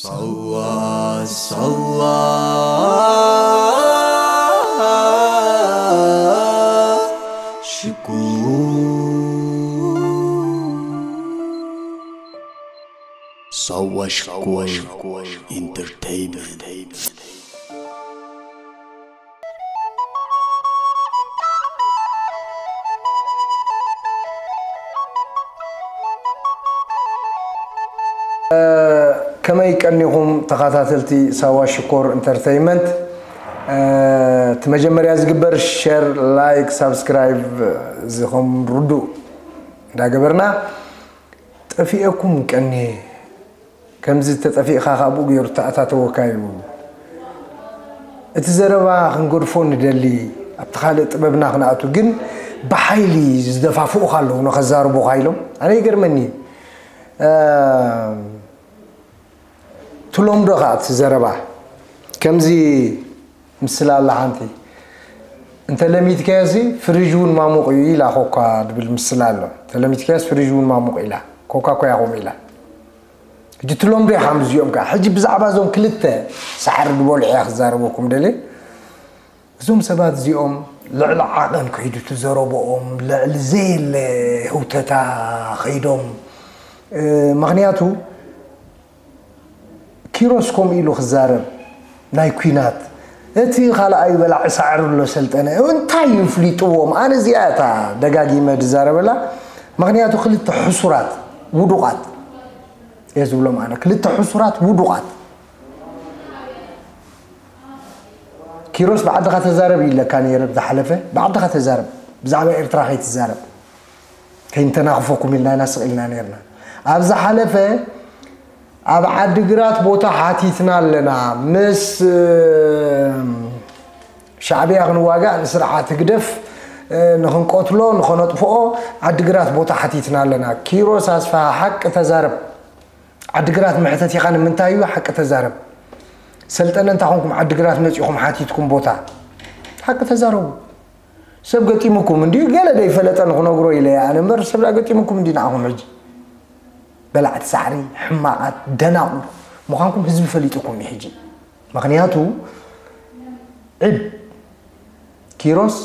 ሳዋ ሳዋ ሽኮር ሳዋ ሽኮር ኢንተርተይንመንት። ከመይ ቀኒኹም ተኸታተልቲ ሳዋ ሽኮር ኢንተርተይመንት? እቲ መጀመርያ ዝግበር ሸር፣ ላይክ፣ ሳብስክራይብ እዚ ከም ርዱእ እንዳገበርና ጠፊኤኩም ቀኒ ከምዚ ተጠፊእካ ካብኡ ገይሩ ተኣታተወካ እዩ። እቲ ዘረባ ክንገድፎ ንደሊ ኣብቲ ካልእ ጥበብና ክንኣቱ ግን ብሓይሊ ዝደፋፍኡኻ ኣለዉ ንኸዛርቡኻ ኢሎም ኣነ ይገርመኒ እዩ። ትለምዶ ከኣ እቲ ዘረባ ከምዚ ምስላ ኣላ ሓንቲ እንተ ለሚትካዮሲ ፍሪጅ እውን ማሙቕ እዩ ኢላ ኮካ ድብል ምስላ ኣሎ። እንተ ለሚትካዮስ ፍሪጅ እውን ማሙቕ ኢላ ኮካ ኮያ ከምኡ ኢላ። ሕጂ ትለምዶ ኢኻ ምስዚኦም ከኣ ሕጂ ብዛዕባ እዞም ክልተ ሳዕሪ ዝበልዑ እያ ክዛረበኩም ደልየ። እዞም ሰባት እዚኦም ልዕሊ ዓቐን ከይዱ ትዘረብኦም ልዕሊ ዘየለ ህውተታ ከይዶም ምክንያቱ ኪሮስ ከምኡ ኢሉ ክዛረብ ናይ ኲናት እቲ ካልኣዩ በላዒ ሳዕሪ ኣሎ ሰልጠነ እንታይ ይፍሊጥዎም ኣነ እዚኣ እታ ደጋጊመ ድዛረበላ ምክንያቱ ክልተ ሕሱራት ውዱቓት እየ ዝብሎም ኣነ ክልተ ሕሱራት ውዱቓት ኪሮስ ብዓድኻ ተዛረብ ኢለካ ነይረ ብዝሓለፈ ብዓድኻ ተዛረብ ብዛዕባ ኤርትራ ከይትዛረብ ከይንተናኽፈኩም ኢልና ኢና ስቕ ኢልና ነርና ኣብ ዝሓለፈ ኣብ ዓድግራት ቦታ ሓቲትና ኣለና ምስ ሻዕብያ ክንዋጋእ ንስርዓት ህግደፍ ንክንቀትሎ ንኸነጥፍኦ ዓድግራት ቦታ ሓቲትና ኣለና ኪሮስ ኣስፋሃ ሓቂ ተዛረብ ዓድግራት መሕተት ኢኻ ንምንታይ እዩ ሓቂ ተዛረብ ሰልጠነ እንታይ ኮንኩም ዓድግራት መፂኹም ሓቲትኩም ቦታ ሓቂ ተዛረቡ ሰብ ገጢሙኩም እንዲዩ ገለ ደይፈለጠ ንክነግሮ ኢለ ኣነ እምበር ሰብ ዳ ገጢሙኩም እንዲ ንዓኹም ሕጂ በላዕቲ ሳዕሪ ሕማቓት ደናቑር ምዃንኩም ህዝቢ ፈሊጥኩም እዩ ሕጂ ምኽንያቱ ዕብ ኪሮስ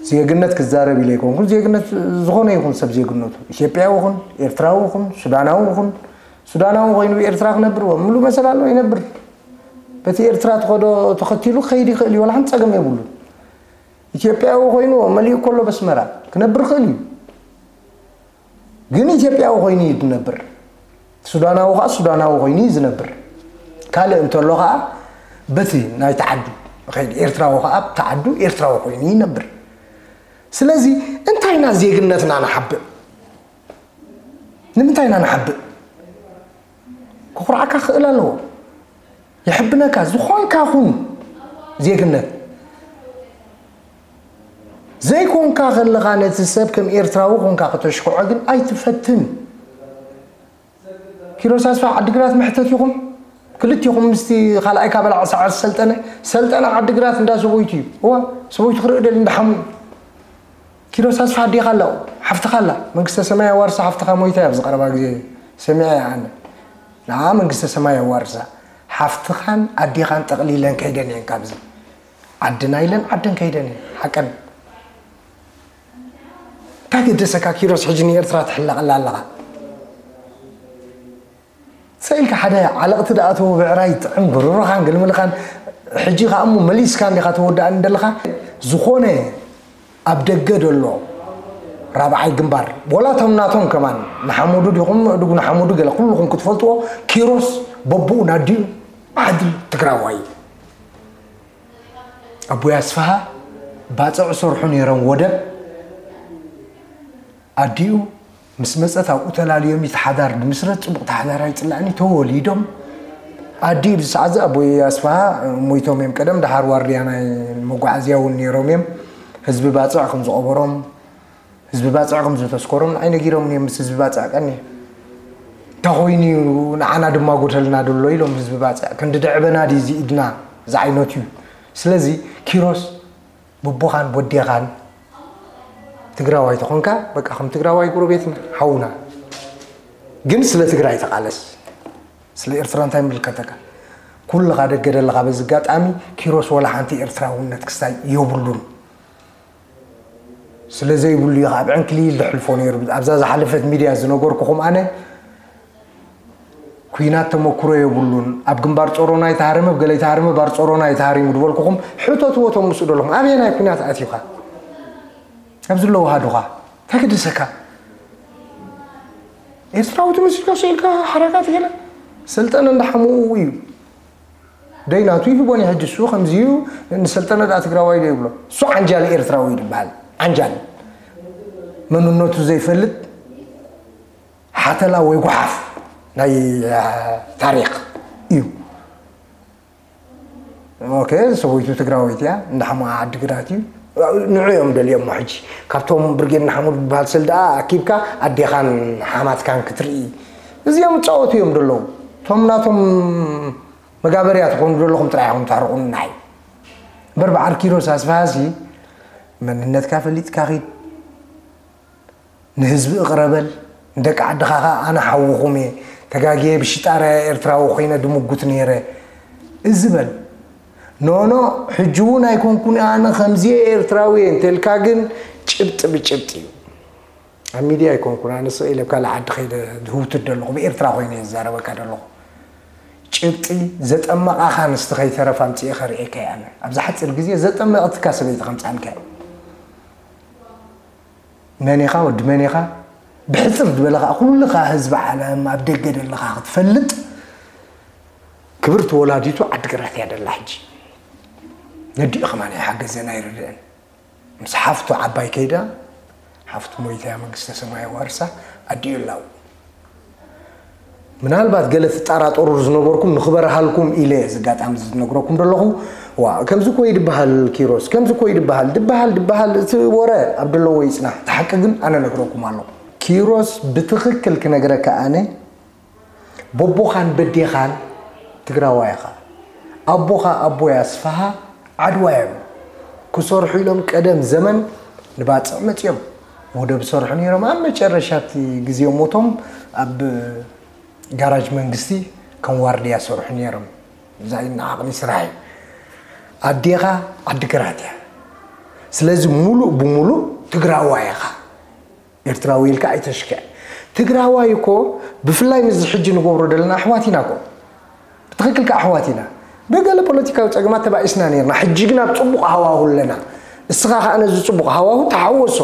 ዜግነት ክዛረብ ኢለ ኣይኮንኩን ዜግነት ዝኾነ ይኹን ሰብ ዜግነቱ ኢትዮጵያዊ ይኹን ኤርትራዊ ይኹን ሱዳናዊ ይኹን ሱዳናዊ ኮይኑ ብኤርትራ ክነብር ወ ምሉ መሰል ኣለዎ ይነብር በቲ ኤርትራ ትኸዶ ተኸቲሉ ክኸይድ ይኽእል እዩ ዋላ ሓንቲ ጸገም የብሉን ኢትዮጵያዊ ኮይኑ መሊኡ ከሎ በስመራ ክነብር ይኽእል እዩ ግን ኢትዮጵያዊ ኮይኑ እዩ ዝነብር ሱዳናዊ ከዓ ሱዳናዊ ኮይኑ እዩ ዝነብር ካልእ እንተሎ ከዓ በቲ ናይ ተዓዱ ኸይድ ኤርትራዊ ከዓ ተዓዱ ኤርትራዊ ኮይኑ ይነብር ስለዚ እንታይ ኢና ዜግነትና ንሓብእ ንምንታይ ኢና ንሓብእ ክኹርዓካ ክእል ኣለዎ የሕብነካ ዝኾንካ ኹን ዜግነት ዘይኮንካ ከለኻ ነቲ ሰብ ከም ኤርትራዊ ኮንካ ከተሽክዖ ግን ኣይትፈትን ኪሮስ ኣስፋ ዓዲግራት መሕተት ኢኹም ክልቲኹም ምስቲ ካልኣይ ካበላ ሰዓት ሰልጠነ ሰልጠነ ዓዲግራት እንዳ ሰቦይቱ እዩ እዋ ሰቦይቱ ክርኢ ደል እንዳሓሙ እዩ ኪሮስ ኣስፋ ኣዴኻ ኣላ ሓፍትኻ ኣላ መንግስተ ሰማይ ኣዋርሳ ሓፍትኻ ሞይታ እያ ኣብዚ ቀረባ ግዜ ሰሚዐ እያ ኣነ ንዓ መንግስተ ሰማይ ኣዋርሳ ሓፍትኻን ኣዴኻን ጠቕሊለን ከይደን እየን ካብዚ ዓድና ኢለን ዓደን ከይደን እየን ሓቀን እንታይ ገደሰካ ኪሮስ ሕጂ ንኤርትራ ትሕለቐላ ኣለኻ ሰኢልካ ሓደ ዓለቕቲ ደኣተዎ ብዕራይ ጥዕም ብርሮኻን ግልምልኻን ሕጂ ከኣ እሞ መሊስካ እንዲኻ ተወዳእኒ ደለኻ ዝኾነ ኣብ ደገ ደሎ ራብዓይ ግንባር ወላ ቶም ናቶም ከማን ንሓመዱ ዲኹም ምዕዱግ ንሓመዱ ገለ ኩልኹም ክትፈልጥዎ ኪሮስ በብኡ ናዲኡ ዓድል ትግራዋይ ኣቦይ ኣስፍሃ ባፅዕ ሰርሑ ነይሮም ወደብ ኣዲኡ ምስ መፀት ኣብኡ ተላልዮም እቲ ሓዳር ንምስረት ፅቡቕ ተሓዳር ኣይፅላእኒ ተወሊዶም ኣዲኡ ብዚ ሰዓት እዚ ኣቦይ ኣስፍሃ ሞይቶም እዮም ቀደም ደሓር ዋርድያ ናይ መጓዓዝያ እውን ነይሮም እዮም ህዝቢ ባፅዕ ከም ዝቐበሮም ህዝቢ ባፅዕ ከም ዝተስከሮም ንዓይ ነጊሮምኒ እዮም ምስ ህዝቢ ባፅዕ ቀኒ እንታይ ኮይኑ እዩ ንዓና ድማ ጎደልና ደሎ ኢሎም ህዝቢ ባፅዕ ክንዲ ደዕበና ድዩ እዚ ኢድና ዝዓይነቱ እዩ ስለዚ ኪሮስ ብቦኻን ቦዴኻን ትግራዋይ ተኾንካ በቃ ከም ትግራዋይ ጎረቤትና ሓውና ግን ስለ ትግራይ ተቃለስ ስለ ኤርትራ እንታይ ምልከተካ? ኩልኻ ደገ ደለኻ በዚ ኣጋጣሚ ኪሮስ ወላ ሓንቲ ኤርትራውነት ክስታይ የብሉን። ስለ ዘይብሉ እዩ ኣብ ዕንክሊል ዘሕልፎ ነይሩ። ኣብዛ ዝሓለፈት ሚድያ ዝነገርኩኹም ኣነ ኩናት ተመክሮ የብሉን። ኣብ ግንባር ጾሮና ኣይተሃረመ፣ ኣብ ገለ ኣይተሃረመ፣ ባር ጾሮና ኣይተሃሪሙ ዝበልኩኹም ሕተትዎ እቶም ምስኡ ዘለኹም። ኣበየናይ ኩናት ኣትዩኻ? ኣብ ዘለዉ ሃዱኻ እንታይ ክድሰካ? ኤርትራዊ ትመስልካ ስኢልካ ሓረካት ገለ ሰልጠነ እንዳሓምኡ እዩ። ደይናቱ ይህቦን እዩ። ሕጂ እሱ ከምዚ እዩ፣ ንሰልጠነ ደኣ ትግራዋይ ዶ ይብሎ? እሱ ዓንጃል ኤርትራዊ እዩ ዝበሃል። ዓንጃል መንነቱ ዘይፈልጥ ሓተላ ወይ ጓሓፍ ናይ ታሪኽ እዩ። ኦኬ፣ ሰበይቱ ትግራወይቲ እያ፣ እንዳሓሙኣ ዓዲግራት እዩ። ንዑ እዮም ደልዮሞ። ሕጂ ካብቶም ብርጌድ ንሓመዱ ዝበሃል ስል ደኣ ኣኪብካ ኣዴኻን ሓማትካን ክትርኢ፣ እዚኦም ፃወቱ እዮም ደለዉ። እቶም ናቶም መጋበርያ ትኾኑ ዘለኹም ጥራይ ኢኹም ታርቑኒ ንዓይ። እምበር በዓል ኪሮስ ኣስፍሃሲ መንነትካ ፈሊጥካ ኺድ፣ ንህዝቢ እቕረ በል፣ ንደቂ ዓድኻ ኸኣ ኣነ ሓውኹም እየ፣ ተጋግየ ብሽጣርያ ኤርትራዊ ኮይነ ድምጉት ነይረ እዚ በል። ኖኖ፣ ሕጂ እውን ኣይኮንኩን ኣነ ከምዚ እየ ኤርትራዊ እየ እንተልካ ግን ጭብጢ ብጭብጢ እዩ። ኣብ ሚድያ ኣይኮንኩን ኣነ ስቕ ኢለ ኣብ ካልእ ዓዲ ከይደ ዝህውትት ዘለኹ ብኤርትራ ኮይነ እየ ዝዛረበካ ዘለኹ። ጭብጢ ዘጠመቓኻ ኣንስቲ ከይተረፋ ኣምጺኤ ከርእየካ እየ ኣነ። ኣብዚ ሓጺር ግዜ ዘጠመቐትካ ሰበይቲ ከምጻንካ እየ። መን ኢኻ ወዲ መን ኢኻ? ብሕጽር ዝበለ ኸኣ ኩሉ ኸኣ ህዝቢ ዓለም ኣብ ደገ ደለኻ ክትፈልጥ ክብርቲ ወላዲቱ ዓዲግራት እያ ደላ። ሕጂ ነዲኡ ከማን ኣይሓገዘን ኣይረድአን። ምስ ሓፍቱ ዓባይ ከይዳ ሓፍቱ ሞይታ እያ መንግስተ ሰማይ ዋርሳ ኣዲኡ ኣላው ምናልባት ገለ ትጣራጠሩ ዝነበርኩም ንኽበርሃልኩም ኢለ እዚ ኣጋጣሚ እዚ ዝነግረኩም ዘለኹ። ዋ ከምዚ ኮይ ድበሃል ኪሮስ ከምዚ ኮይ ድበሃል ድበሃል ድበሃል እቲ ወረ ኣብ ደለዎ ይፅናሕ እቲ ሓቂ ግን ኣነ ነግረኩም ኣሎ። ኪሮስ ብትኽክል ክነግረካ ኣነ ቦቦኻን በዴኻን ትግራዋይ ኢኻ። ኣቦኻ ኣቦይ ኣስፍሃ ዓድዋ እዮም። ክሰርሑ ኢሎም ቀደም ዘመን ንባፅዕ መፅዮም ውህደብ ይሰርሑ ነይሮም። ኣብ መጨረሻ እቲ ግዜ ሞቶም ኣብ ጋራጅ መንግስቲ ከም ዋርድያ ይሰርሑ ነይሮም። እዛ ናይ ዓቕሚ ስራሕ እዩ። ኣዴኻ ዓዲግራት እያ። ስለዚ ሙሉእ ብሙሉእ ትግራዋይ ኢኻ። ኤርትራዊ ኢልካ ኣይተሽክዕ። ትግራዋይ እኮ ብፍላይ ምስዚ ሕጂ ንገብሮ ዘለና ኣሕዋት ኢና እኮ። ብትኽክል ከኣ ኣሕዋት ኢና። ብገለ ፖለቲካዊ ጸገማት ተባኢስና ነርና። ሕጂ ግን ኣብ ጽቡቕ ሃዋሁ ኣለና። እስኻ ከኣ ነዚ ጽቡቕ ሃዋሁ ተሓወሶ።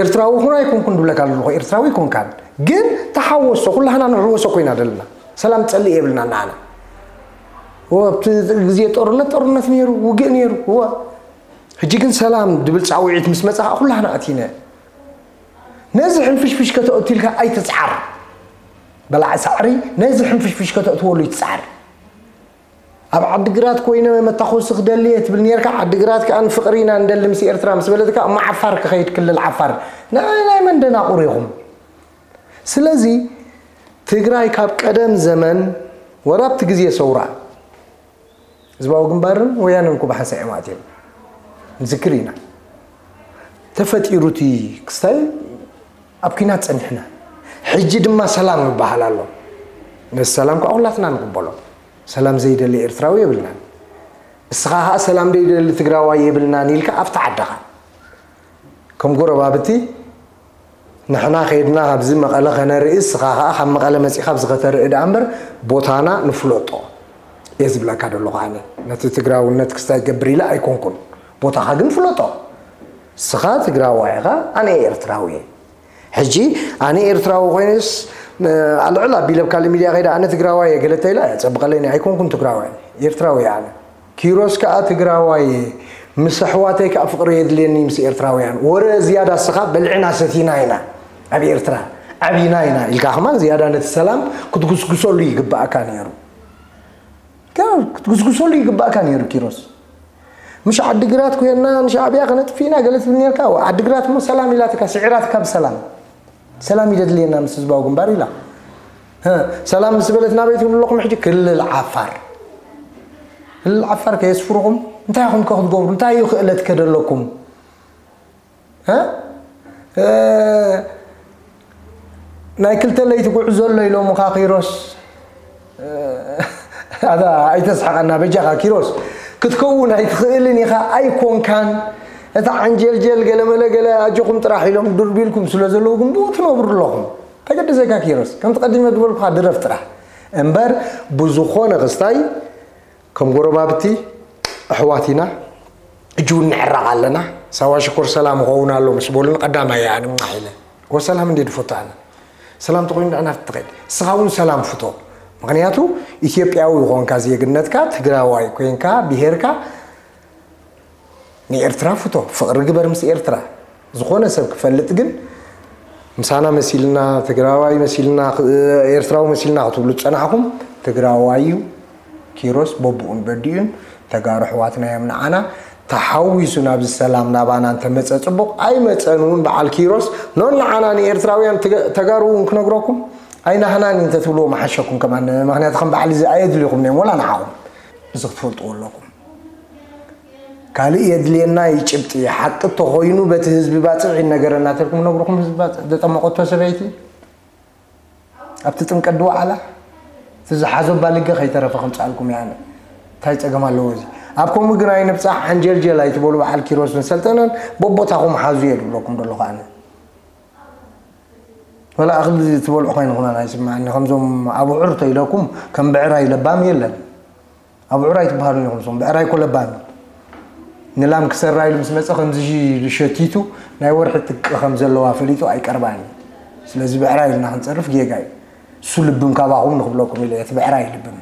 ኤርትራዊ ኩን ኣይኮንኩን ድብለካ ዘለኹ፣ ኤርትራዊ ኣይኮንካን። ግን ተሓወሶ፣ ኩላህና ንሕወሶ ኮይና ዘለና። ሰላም ጸልእ የብልና ንዓና። እወ፣ ኣብቲ ግዜ ጦርነት፣ ጦርነት ነይሩ፣ ውግእ ነይሩ። እወ። ሕጂ ግን ሰላም ድብል ጻውዒት ምስ መጻ ከኣ ኩላህና ኣቲነ። ነዚ ሕንፍሽፍሽ ከተእቱ ኢልካ ኣይትጽዓር። በላዕ ሳዕሪ ነዚ ሕንፍሽፍሽ ከተእትወሉ ይትጽዓር። ኣብ ዓዲግራት ኮይነ መታኮሲ ክደሊ እየ ትብል ነርካ። ዓዲግራት ከኣ ንፍቕሪ ኢና ንደሊ ምስ ኤርትራ ምስ በለት ከኣ እሞ ዓፋር ክኸይድ ክልል ዓፋር። ናይ ናይ መን ደናቑር ኢኹም? ስለዚ ትግራይ ካብ ቀደም ዘመን ወራብቲ ግዜ ሰውራ ህዝባዊ ግንባርን ወያነን እኮ ብሓንሳእ እዮም ኣትዮም። ንዝክር ኢና። ተፈጢሩ እቲ ክስታይ ኣብ ኲናት ጸኒሕና። ሕጂ ድማ ሰላም ይበሃል ኣሎ። ነዚ ሰላም ከዓ ኩላትና ንቕበሎ። ሰላም ዘይደሊ ኤርትራዊ የብልናን። እስኻ ከዓ ሰላም ዘይደሊ ትግራዋይ የብልናን ኢልካ ኣብቲ ዓድኻ ከም ጎረባብቲ ንሕና ከይድና ካብዚ መቐለ ከነርኢ፣ እስኻ ኸኣ ካብ መቐለ መጺኻ ኣብዚ ከተርኢ ደኣ እምበር፣ ቦታና ንፍለጦ እየ ዝብለካ ዘለኹ ኣነ። ነቲ ትግራውነት ክስታይ ገብር ኢለ ኣይኮንኩን። ቦታኻ ግን ፍለጦ። እስኻ ትግራዋይ ኢኻ፣ ኣነ ኤርትራዊ እየ። ሕጂ ኣነ ኤርትራዊ ኮይነስ፣ እ፣ ኣልዕል ኣቢለ ኣብ ካልእ ሚድያ ከይደ ኣነ ትግራዋይ እየ ገለ ተይላ፣ ኣየጸብቐለይን እየ፣ ኣይኮንኩን ትግራዋይ፣ ኤርትራዊ እየ ኣነ። ኪሮስ ከኣ ትግራዋይ እየ፣ ምስ ኣሕዋተይ ከኣ ፍቕሪ የድልየኒ ምስ ኤርትራውያን። ወረ ዝያዳ እስኻ በልዕና ሰቲና ኢና ኣብ ኤርትራ፣ ዓቢና ኢና ኢልካ ከማን ዝያዳ ነቲ ሰላም ክትጉስጉሰሉ ይግባእካ ነይሩ። ከ-፣ ክትጉስጉሰሉ ይግባእካ ነይሩ ኪሮስ። ምሽ ዓዲግራት ኮይና ንሻዕብያ ከነጥፊ ኢና ገለ ትብል ነርካ። ዓዲግራት እሞ ሰላም ኢላትካ፣ ስዒራትካ ብሰላም። ሰላም ይደድልየና ምስ ህዝባዊ ግንባር ኢላ። ሀ፣ ሰላም ምስ በለት ናበይ ትብሉ ኣለኹም ሕጂ? ክልል ዓፋር። ክልል ዓፋር ከየስፍሩኹም እንታይ ኢኹም ከ ክትገብሩ? እንታይ እዩ ክእለት ከ ደለኩም? ሀ? እ፣ ናይ ክልተ ለይቲ ጉዕዞ ኣሎ ኢሎምኻ ኪሮስ። ኣታ ኣይተስሓቐና በጃኻ ኪሮስ። ክትከውን ኣይትኽእልን ኢኻ ኣይኮንካን። እታ ዓንጀልጀል ገለመለ ገለ ኣጆኹም ጥራሕ ኢሎም ዱርቢልኩም ስለ ዘለዉ ግን ብኡ ትነብሩ ኣለኹም። ተገደሰካ ኪሮስ ከምቲ ቀዲመ ዝበልኩኻ ድረፍ ጥራሕ እምበር ብዝኾነ ክስታይ ከም ጎረባብቲ ኣሕዋት ኢና። እጅ እውን ንዕረቕ ኣለና። ሳዋ ሽኮር ሰላም ይኸውን ኣሎ ምስ በሉን ቀዳማይ እያ ንምናሕ ኢለ ወሰላም እንዴ ድፈቱ ኣነ ሰላም ተኮይኑ ንዕና ትኸድ ስኻ እውን ሰላም ፍቶ። ምክንያቱ ኢትዮጵያዊ ይኾንካ ዜግነትካ ትግራዋይ ኮይንካ ብሄርካ ንኤርትራ ፍቶ ፍቕሪ ግበር ምስ ኤርትራ። ዝኾነ ሰብ ክፈልጥ ግን ምሳና መሲልና ትግራዋይ መሲልና ኤርትራዊ መሲልና ክትብሉ ዝፀናሕኩም ትግራዋይ እዩ። ኪሮስ በብኡን በዲኡን ተጋሩ ኣሕዋትና እዮም ንዓና። ተሓዊሱ ናብዚ ሰላም ናባና እንተመፀ ፅቡቕ ኣይመፀን እውን በዓል ኪሮስ ኖን ንዓና ንኤርትራውያን ተጋሩ እውን ክነግረኩም ኣይናህናን እንተትብልዎ መሓሸኩም ከማን። ምክንያቱ ከም በዓል እዚ ኣየድልኹም እዮም ወላ ንዓኹም እዚ ክትፈልጥዎ ኣለኩም። ካልእ የድልየና እዩ ጭብጢ ሓቂ ተኾይኑ በቲ ህዝቢ ባፅዕ ይነገረና ተልኩም ነግርኩም ህዝቢ ባፅዕ ዘጠመቐቶ ሰበይቲ ኣብቲ ጥምቀት ድወዓላ እቲ ዝሓዞ ባልገ ከይተረፈ ከምፅኣልኩም እየ ኣነ። እንታይ ፀገም ኣለዎ እዚ? ኣብ ከምኡ ግን ኣይንብፃሕ። ሓንጀልጀል ኣይትበሉ። በዓል ኪሮስን ሰልጠነን በቦታኹም ሓዙ እየ ድብለኩም ዘለኹ ኣነ። ወላ እኽሊ ትበልዑ ኮይንኹም ኣይስምዓኒ። ከምዞም ኣብዑር ተኢለኩም ከም ብዕራይ ለባም የለን። ኣብዑር ኣይትበሃሉን ኢኹም ንስኹም። ብዕራይ እኮ ለባም እዩ። ንላም ክሰራ ኢሉ ምስ መፀ ከምዚ ሸቲቱ ናይ ወርሒ ጥቂ ከም ዘለዋ ፈሊጡ ኣይቀርባን እዩ። ስለዚ ብዕራይ ኢልና ክንፀርፍ ጌጋ እዩ። እሱ ልብም ካባኹም ንኽብለኩም ኢለ እቲ ብዕራይ ልብም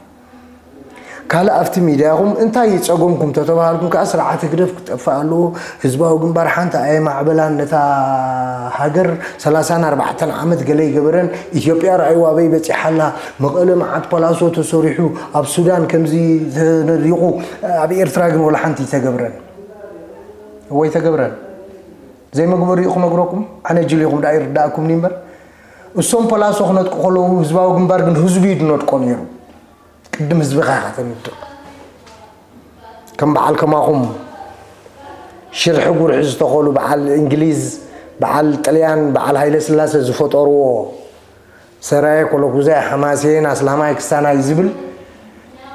ካልእ ኣብቲ ሚድያኹም እንታይ ይፀገምኩም ተተባሃልኩም ከዓ ስርዓት ህግደፍ ክጠፍእ ኣለዎ። ህዝባዊ ግንባር ሓንቲ ኣየማዕበላን ነታ ሃገር ሰላሳን ኣርባዕተን ዓመት ገለ ይገበረን። ኢትዮጵያ ረኣይዋ ኣበይ በፂሓ ኣላ። መቐለ መዓት ፓላሶ ተሰሪሑ ኣብ ሱዳን ከምዚ ተነዲቑ ኣብ ኤርትራ ግን ወላ ሓንቲ ይተገብረን ወይ ተገብረን ዘይመግበሪኡ ክነግረኩም ኣነ ጅል ኢኹም ደኣ ይርዳእኩምኒ እምበር እሶም ፓላሶ ክነጥቁ ከለዉ ህዝባዊ ግንባር ግን ህዝቡ እዩ ድነጥቆ ነይሩ። ቅድም ህዝብኻ ኢኻ ተንድቕ። ከም በዓል ከማኹም ሽርሒ ጉርሒ ዝተኸሉ በዓል እንግሊዝ በዓል ጥልያን በዓል ሃይለ ስላሰ ዝፈጠርዎ ሰራየ ኮለኩዛይ ሓማሴን ኣስላማይ ክስታናይ ዝብል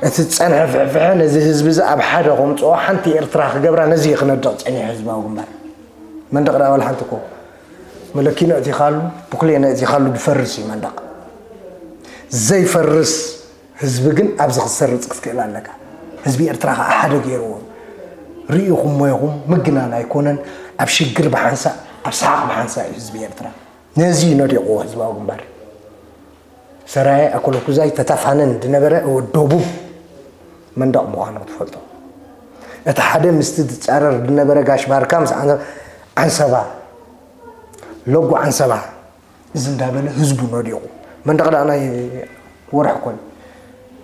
እቲ ዝፀንሐ ፍሕፍሐ ነዚ ህዝቢ እዚ ኣብ ሓደ ከምፅኦ ሓንቲ ኤርትራ ክገብራ ነዚ እዩ ክነድቕ ፀኒሑ ህዝባዊ ግንባር መንደቕ ዳ ወላ ሓንቲ እኮ መለኪኖ እቲኻሉ ብኩሌ ነእቲኻሉ ዝፈርስ እዩ መንደቕ ዘይፈርስ ህዝቢ ግን ኣብዚ ክትሰርፅ ክትክእል ኣለካ። ህዝቢ ኤርትራ ከዓ ሓደ ገይርዎ ርኢኹም ሞይኹም ምግናን ኣይኮነን። ኣብ ሽግር ብሓንሳእ ኣብ ሰሓቕ ብሓንሳእ እዩ ህዝቢ ኤርትራ። ነዚ እዩ ነዲቕዎ ህዝባዊ ግንባር። ሰራየ ኣኮለኩዛይ ተታፋነን ዝነበረ ደቡብ መንደቕ ምዃኑ ክትፈልጦ እቲ ሓደ ምስቲ ዝፃረር ዝነበረ ጋሽ ባርካ ምስ ዓንሰባ ሎጎ ዓንሰባ እዚ እንዳበለ ህዝቡ ነዲቑ መንደቕ ደኣ ናይ ወርሒ ኮን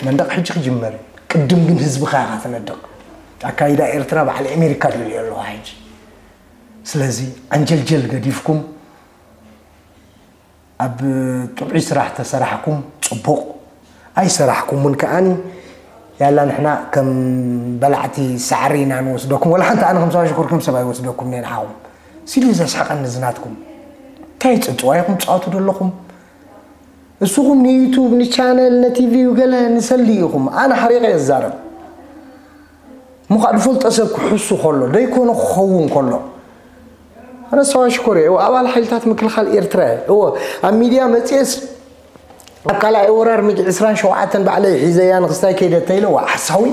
መንደቕ ሕጂ ክጅመር ቅድም ግን ህዝብኻ ኢኻ ትነድቕ ኣካይዳ ኤርትራ በዓል ኣሜሪካ ደልዮ ኣለዋ ሕጂ ስለዚ ዓንጀልጀል ገዲፍኩም ኣብ ጥዑይ ስራሕ ተሰራሕኩም ፅቡቕ ኣይሰራሕኩምን ከኣኒ ያላ ንሕና ከም በላዕቲ ሳዕሪ ኢና ንወስደኩም ወላ ሓንቲ ኣነ ከም ሰባ ሽኮር ከም ሰብ ኣይወስደኩም እየ ንዓኹም ሲሉ ዘስሕቐኒ ዝናትኩም እንታይ ፅንፅዋ ኢኹም ትፃወቱ ዘለኹም እስኹም ንዩቱብ ንቻነል ነቲቪ ገለ ንሰሊ ኢኹም ኣነ ሓሪቐ እየ ዝዛረብ ምዃ ዝፈልጦ ሰብ ክሕሱ ከሎ ደይኮነ ክኸውን ከሎ ኣነ ሰባ ሽኮር እየ እወ ኣባል ሓይልታት ምክልኻል ኤርትራ እየ እወ ኣብ ሚድያ መፅኤስ ኣብ ካልኣይ ወራር ሚግ ዕስራን ሸውዓተን ባዕለይ ሒዘያ ንክስታይ ከይደ ተይለ እወ ሓሳዊ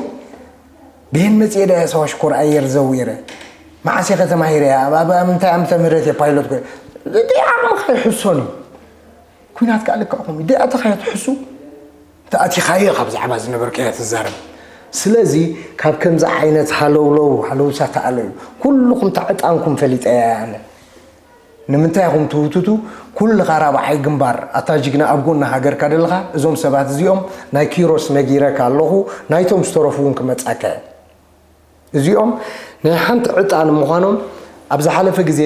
ብሄን መፅኤ ዳ ሰባ ሽኮር ኣየር ዘዊረ መዓስ እየ ከተማሂረ እያ ኣብ ምንታይ ዓመተ ምህረት እየ ፓይሎት ኮይነ ዓቕምኻ ይሕሶን እዩ ኩናት ከዓ ልክዕኹም እዩ ደኣ ተኻዮ ትሕሱ ተኣቲኻዮ ካብ ዛዕባ ዝነበርካዮ ትዛረብ ስለዚ ካብ ከምዚ ዓይነት ሃለውለው ሃለውሳ ተኣለዩ ኩልኹም ተዕጣንኩም ፈሊጠያ ኣነ ንምንታይ ኢኹም ትውትቱ ኩልኻ ራብዓይ ግንባር ኣታ ጅግና ኣብ ጎኒ ሃገርካ ደለኻ እዞም ሰባት እዚኦም ናይ ኪሮስ ነጊረካ ኣለኹ ናይቶም ዝተረፉ እውን ክመጻካ እየ እዚኦም ናይ ሓንቲ ዕጣን ምዃኖም ኣብ ዝሓለፈ ግዜ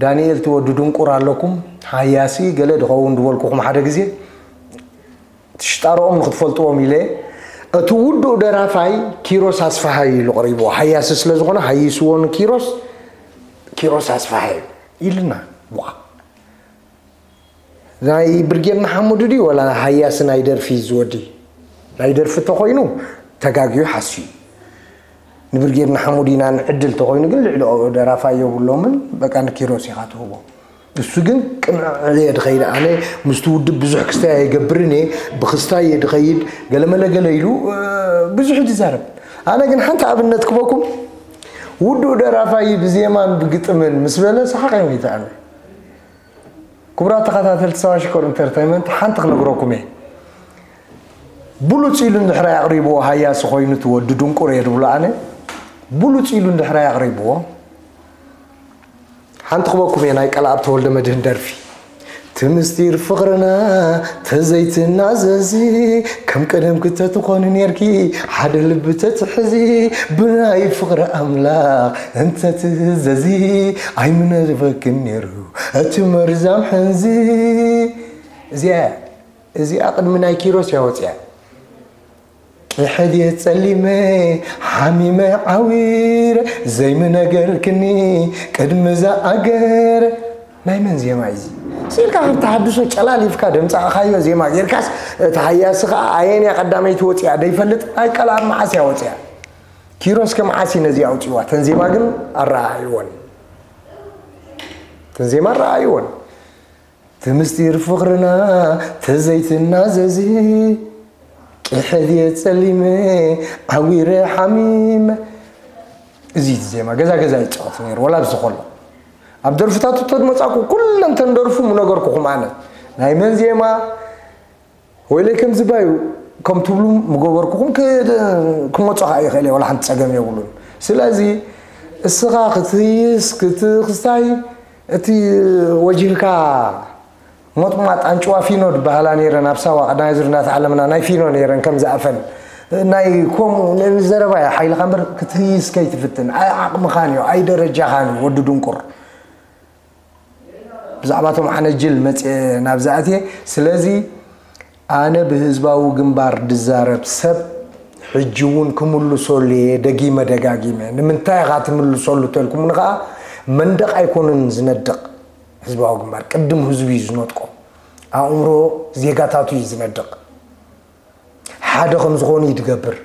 ዳንኤል ትወዱ ድንቁር ኣለኩም ሃያሲ ገለ ድኸውን ዝበልኩኹም ሓደ ግዜ ሽጣርኦም ንክትፈልጥዎም ኢለ እቲ ውዱእ ደራፋይ ኪሮስ ኣስፋሃይ ኢሉ ቀሪብዎ ሃያሲ ስለ ዝኾነ ሃይስዎ ንኪሮስ ኪሮስ ኣስፋሃይ ኢልና ዋ ናይ ብርጌድ ንሓመዱ ድዩ ወላ ሃያሲ ናይ ደርፊ ዝወዲ? ናይ ደርፊ ተኾይኑ ተጋግዩ ሓስዩ። ንብርጌድ ንሓመዱ ኢና ንዕድል ተኾይኑ ግን ልዕሊ ደራፋይ የብሎምን። በቃ ንኪሮስ ኢኻ ትህቦ። እሱ ግን ቅንዕ እየ ድኸይድ። ኣነ ምስቲ ውድብ ብዙሕ ክስታይ ኣይገብርን እየ። ብክስታይ እየ ድኸይድ። ገለመለ ገለ ኢሉ ብዙሕ እዩ ዝዛረብ። ኣነ ግን ሓንቲ ኣብነት ክበኩም፣ ውዱእ ደራፋይ ብዜማን ብግጥምን ምስ በለ ሰሓቕ እዮም ይተኣነ። ክቡራት ተኸታተልቲ ሰባ ሽኮር ኢንተርተይመንት፣ ሓንቲ ክነግረኩም እየ። ብሉፅ ኢሉ እንድሕር ኣቕሪብዎ፣ ሃያሲ ኮይኑ እቲ ወዲ ድንቁር እየ ድብሎ ኣነ። ብሉፅ ኢሉ እንድሕር ኣቕሪብዎ፣ ሓንቲ ክበኩም እየ ናይ ቀልኣብ ተወልደ መድህን ደርፊ። እቲ ምስጢር ፍቕርና ተዘይትናዘዚ፣ ከም ቀደም ክተትኾኒ ኔርኪ፣ ሓደ ልቢ ተትሕዚ፣ ብናይ ፍቕሪ ኣምላኽ እንተትእዘዚ፣ ኣይምነርበክን ኔሩ እቲ መርዛም ሕንዚ። እዚኣ እዚኣ ቅድሚ ናይ ኪሮስ እያ ወፂኣ። ቂሐ ድየ ጸሊመ ሓሚመ ዓዊረ፣ ዘይምነገርክኒ ቅድሚ ዝኣገረ። ናይ መን ዜማ እዩ እዚ? ስኢልካ ካብ ተሃድሶ ጨላሊፍካ ደምፃእኻዮ ዜማ ጌርካስ፣ እቲ ሃያሲ ኸዓ ኣየንያ ቀዳመይቲ ወፂኣ ደይፈልጥ፣ ናይ ቀልኣብ መዓስ እያ ወፂኣ? ኪሮስ ከ መዓስ እዩ ነዚ ኣውፂዋ? ተን ዜማ ግን ኣረኣይወን። ተን ዜማ ኣረኣይወን። እቲ ምስጢር ፍቕርና ተዘይትናዘዚ፣ ቂሐ ድየ ጸሊመ ዓዊረ ሓሚመ። እዚ እቲ ዜማ ገዛ ገዛ ይጻወት ነይሩ፣ ወላ ኣብዚ ከሎ። ኣብ ደርፍታቱ ተመጻኩ ኩለን ተን ደርፉ ምነገርኩኹም ኣነ። ናይ መን ዜማ? ወይለይ ከም ዝባዩ ከም ትብሉ ምገበርኩኹም ክ-፣ ክመጾ ኸዓ ይኽእል እየ፣ ወላ ሓንቲ ጸገም የብሉን። ስለዚ እስኻ ክትህይስ፣ ክትኽስታይ፣ እቲ ወጅህካ ሞጥማጥ ኣንጭዋ ፊኖ ዝበሃላ ነይረን ኣብ ሳዋ ቀዳማይ ዙር እናተዓለምና ናይ ፊኖ ነይረን ከም ዝኣፈን ናይ ከምኡ ን-፣ ንዘረባ እያ ሓይልኻ እምበር ክትህይስ ከይትፍትን ኣይ ዓቕምኻን እዩ ኣይ ደረጃኻን እዩ ወዲ ድንቁር። ብዛዕባቶም ኣነ ጅል መፅየ ናብ ዝኣትየ። ስለዚ ኣነ ብህዝባዊ ግንባር ድዛረብ ሰብ ሕጂ እውን ክምልሰሉ እየ ደጊመ ደጋጊመ። ንምንታይ ኢኻ ትምልሰሉ ተልኩምኒ ከዓ መንደቕ ኣይኮኑን ዝነድቕ ህዝባዊ ግንባር ቅድም ህዝቢ እዩ ዝነጥቆ። ኣእምሮ ዜጋታቱ እዩ ዝነድቕ። ሓደ ከም ዝኾኑ እዩ ድገብር።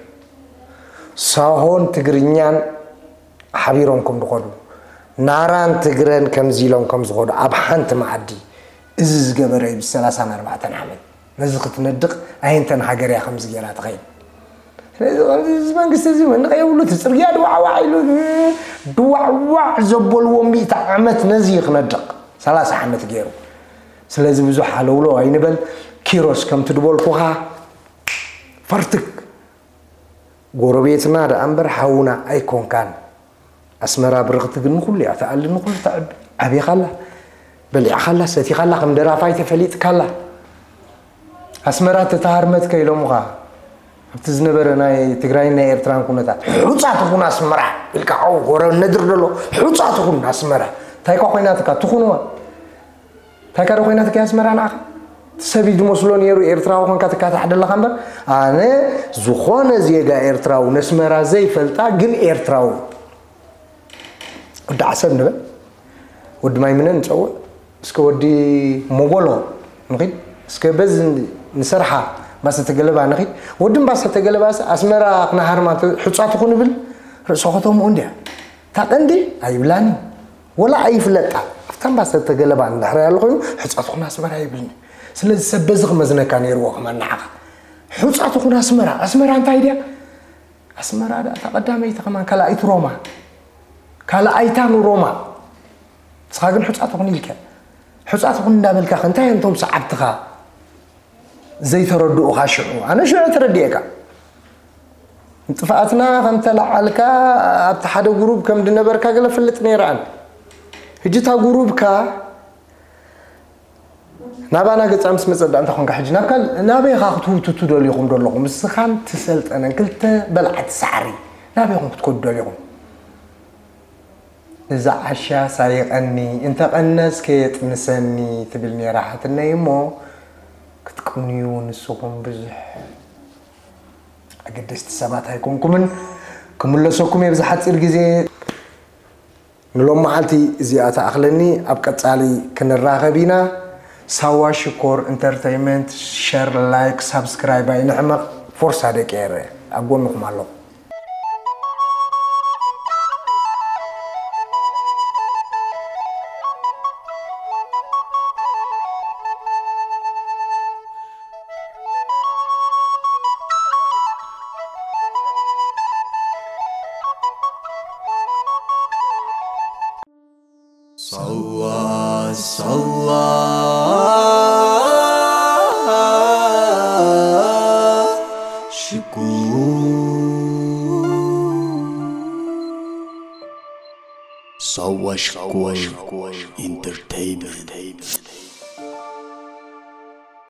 ሳሆን ትግርኛን ሓቢሮም ከም ድኸዱ፣ ናራን ትግረን ከምዚ ኢሎም ከም ዝኾዱ ኣብ ሓንቲ መኣዲ እዚ ዝገበረ እዩ ብሰላሳን ኣርባዕተን ዓመት። ነዚ ክትነድቕ ኣየንተን ሃገር እያ ከምዚ ገይራ ትኸይድ? ስለዚ እዚ መንግስቲ እዚ መንደቕ የብሉ፣ እቲ ፅርግያ ድዋዕዋዕ ኢሉ ድዋዕዋዕ ዘበልዎ ሚእቲ ዓመት ነዚ እዩ ክነድቕ ሰላሳ ዓመት ገይሩ። ስለዚ ብዙሕ ሃለውለው ኣይንበል። ኪሮስ ከምቲ ድበልኩኻ ፈርትክ ጎረቤትና ደኣ እምበር ሓውና ኣይኮንካን። ኣስመራ ብርኽቲ ግን ንኹሉ እያ ትኣሊ፣ ንኹሉ ተዕቢ። ዓቢኻላ፣ በሊዕኻላ፣ ሰቲኻላ፣ ከም ደራፋይ ተፈሊጥካላ። ኣስመራ ተተሃርመትከ ኢሎምኻ ኣብቲ ዝነበረ ናይ ትግራይን ናይ ኤርትራን ኩነታት። ሑፃ ትኹን ኣስመራ ኢልካ ሓው ጎረ ነድር ደሎ። ሑፃ ትኹን ኣስመራ እንታይ ኳ ኮይናትካ ትኹንዋ? እንታይ ካደ ኮይናትካ ኣስመራ ንዓኻ? ሰብ እዩ ዝመስሎ ነይሩ ኤርትራዊ ኮንካ ትካታሕ ደለኻ እምበር ኣነ ዝኾነ ዜጋ ኤርትራዊ ነስመራ ዘይፈልጣ ግን ኤርትራዊ ወዲ ዓሰብ ንበል፣ ወዲ ማይምነ ንጸውዕ፣ እስከ ወዲ ሞጎሎ ንኺድ፣ እስከ በዚ ንሰርሓ ባሰ ተገለባ ንኺድ። ወዲ ባሰ ተገለባስ ኣስመራ ክነሃርማ ተ-፣ ሕጻ ትኹን ይብል ርእሰ ከተምኡ እንድያ። እታ ቀንዲ ኣይብላን እዩ። ወላ ኣይፍለጣ። ኣብታ ባሰ ተገለባ እንድሕር ያለ ኮይኑ ሕጻ ትኹን ኣስመራ ይብልኒ። ስለዚ ሰብ በዚ ክመዝነካ ነይርዎ ከማን ንዓኻ። ሕጻ ትኹን ኣስመራ። ኣስመራ እንታይ ድያ? ኣስመራ ደኣ እታ ቀዳመይቲ ከማን ካልኣይቲ ሮማ። ካልኣይታ ንሮማ። ንስኻ ግን ሕጻ ትኹን ኢልካ። ሕጻ ትኹን እንዳበልካ ከ እንታይ እዮም እቶም ሰዓብትኻ ዘይተረድኡኻ ሽዑ? ኣነ ሽዑ ተረዲኤካ። ንጥፍኣትና ከም ተለዓልካ ኣብቲ ሓደ ጉሩብ ከም ድነበርካ ገለ ፍልጥ ነይረ ኣነ። ሕጂ እታ ጉሩብካ ናባና ገጻ ምስ መጸ ደኣ እንታይ ኾንካ ሕጂ ናብ ካል-፣ ናበይ ኢኻ ክትህውትቱ ደሊኹም ደለኹም? እስኻን ትሰልጠነን ክልተ በላዕቲ ሳዕሪ ናበይ ኢኹም ክትከዱ ደሊኹም? እዛ ዓሻ ሳይቐኒ እንተቐነስ ከየጥንሰኒ ትብል ነይራ ሓትነይ እሞ ክትቅንዩ ንስኹም ብዙሕ ኣገደስቲ ሰባት ኣይኮንኩምን። ክምለሰኩም እየ ብዝሓፂር ግዜ። ንሎም መዓልቲ እዚኣ ትኣኽለኒ፣ ኣብ ቀጻሊ ክንራኸብ ኢና። ሳዋ ሽኮር ኢንተርተይመንት፣ ሸር፣ ላይክ፣ ሳብስክራይብ ኣይንሕመቕ። ፎርሳ ደቂ ኤረ፣ ኣብ ጎንኹም ኣለኹ። ሳዋ ሳዋ ሽኮር፣ ሳዋ ሽኮር ኢንተርተይመንት።